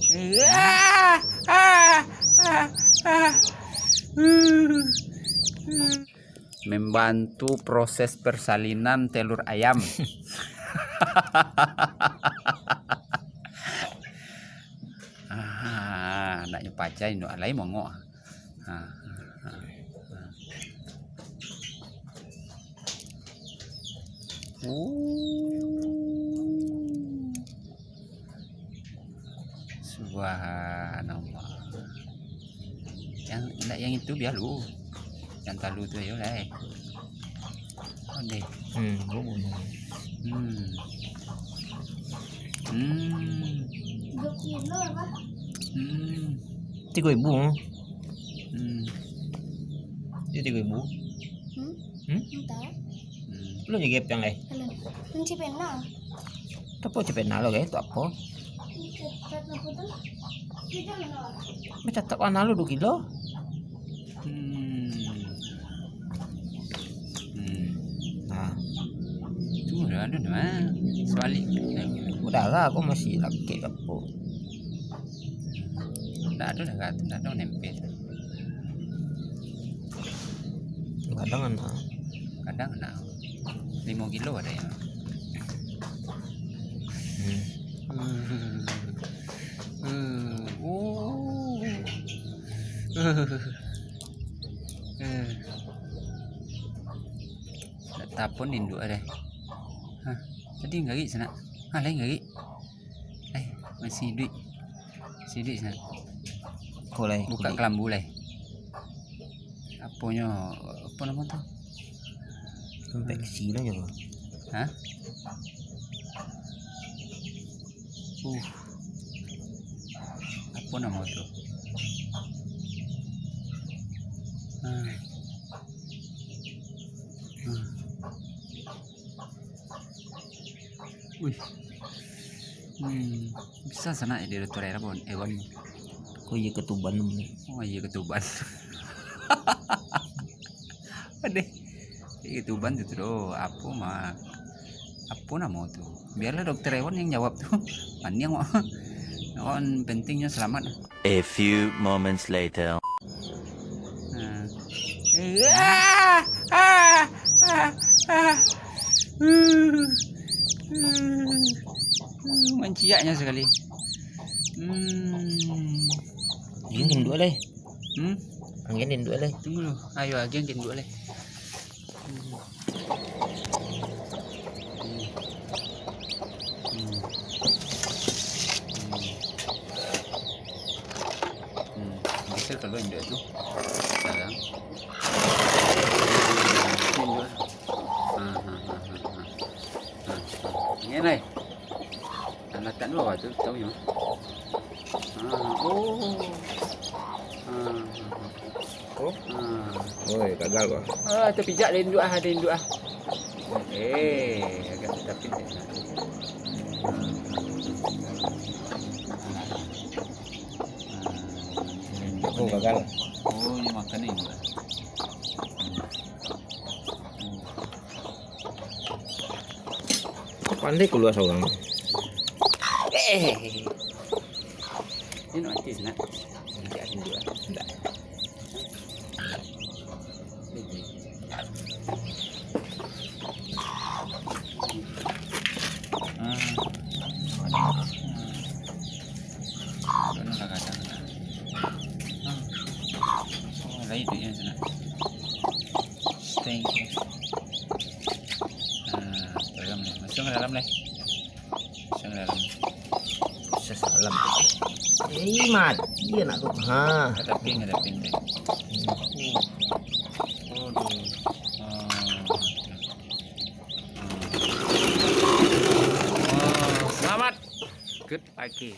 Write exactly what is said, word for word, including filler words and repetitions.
Ah, ah, ah, ah. Uh, uh. Membantu proses persalinan telur ayam. Ah, anaknyo paja induak alai mongok. Ha, ha, ha, ha. Oh. Subhanallah. Yang, indak yang itu biar lu. Yang talu tu ayo lah, eh. Ondeh. Hmm, gua bunuh. Hmm. Hmm. Dua kilo apa? Hmm. Tigo ribu, hmm. Hmm. Dia tigo ribu. Hmm? Hmm? Entah. Hmm. Belum lagi yang lain. Belum. Kunci pena. Tapo kunci pena lo, guys? Tu apo? Catat apo tu? Bacatat warna lu dua kilo. Hmm. Hmm. Nah. Tu lah, aduh, nah. Sebalik. Udah lah, aku masih lakek apo. Ndak ado dah, ndak ado nempel. Kadang ana. Kadang ana. Limo kilo ado yo. Hmm. Hmm. Oh. Hmm. Ndak tapon induak ado. Hah, tadi ngarik sanak. Ah, lain ngarik. Eh, masih iduik. Masih iduik sanak. Ko lai, bukak kulik. Kalambu lai. Aponyo, apo namo tu? Infeksi lah nyo. Hah? Uh. Apo namo tu? Ah. Ah. Wih. Hmm, bisa sanak jadi dokter hewan, hewan. Ko iyo ketuban. Oh, iyo ketuban. Adeh. Iyo ketuban tu, tu doh. Apo mah? Apo namo tu? Biarlah dokter hewan yang jawab tu. Pandiang wak. Hewan pentingnyo selamat. A few moments later. Nah. Eh, ah, ah, ah, ah. Uh, uh, uh, manciaknyo sakali. Hmm. Angin induak lai. Hmm? Angin induak lai. Tunggu lu. Ayo, angin induak lai. Hmm. Hmm. Hmm. Hmm. Bisa kalau induak tu. Sekarang. Induak. Ha, ha, ha, ha, ha. Ha, ha. Angin lai. Nak latak dulu awak tu, tahu nyo. Ha, oh. Ha, ha, ha. Oh. Ah. Oi, gagal ko. Ah, tapijak lah induak ah, induak ah. Eh, agak tapi. Oh, gagal. Oh, ini makan ni induak. Hmm. Kok pandai kalua surang? Eh. Ini nak mati sanak. Nanti aku dulu lah. Ndak. Lagi. Ah. Ah. Kono lah kadang lah. Ah. Oh, lain tu yang sanak. Thank you. Ah, dalam ni. Masuk ke dalam ni. Masuk ke dalam. Sasalam. Eh, mati anak tu. Ha. Ada ping, ada ping deh. Hmm. Aduh. Ah. Ah. Selamat. Good pagi.